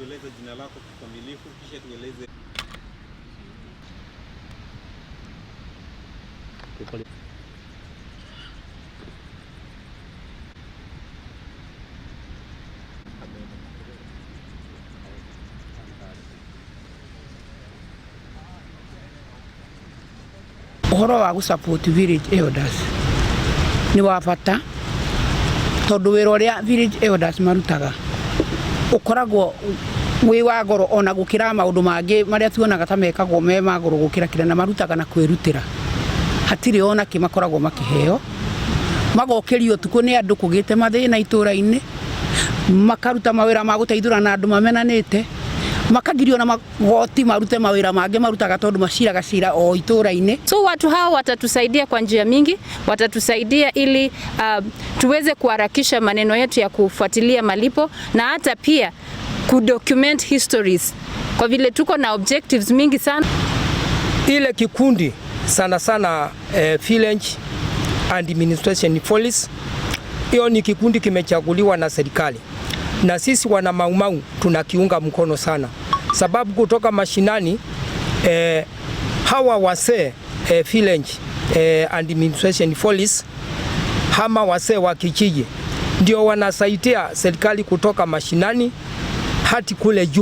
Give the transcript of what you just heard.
Tueleze jina lako kikamilifu, kisha tueleze Ũhoro wa gũ support village elders nĩ wa bata tondũ wĩra ũrĩa village elders marutaga ũkoragwo wĩ wa goro ona gũkĩra maũndũ mangĩ marĩa tuonaga ta mekagwo me ma goro gũkĩra kĩrĩa, na marutaga na kwĩrutĩra. Hatirĩ ona kĩ makoragwo makĩheo. Magokĩrio ũtukũ nĩ andũ kũgĩte mathĩna itũra-inĩ, makaruta mawĩra ma gũteithũrana na andũ mamenanĩte, makagirio na magoti marute mawĩra mangĩ marutaga tondũ maciraga cira o itũra-inĩ. So watu hao watatusaidia kwa njia mingi, watatusaidia ili tuweze kuharakisha maneno yetu ya kufuatilia malipo na hata pia kudocument histories, kwa vile tuko na objectives mingi sana. Ile kikundi sana sana, Village Administration Police, hiyo ni kikundi kimechaguliwa na serikali, na sisi wana Maumau tunakiunga mkono sana, sababu kutoka mashinani, hawa wasee, Village Administration Police ama wasee wa kijiji ndio wanasaidia serikali kutoka mashinani hadi kule juu.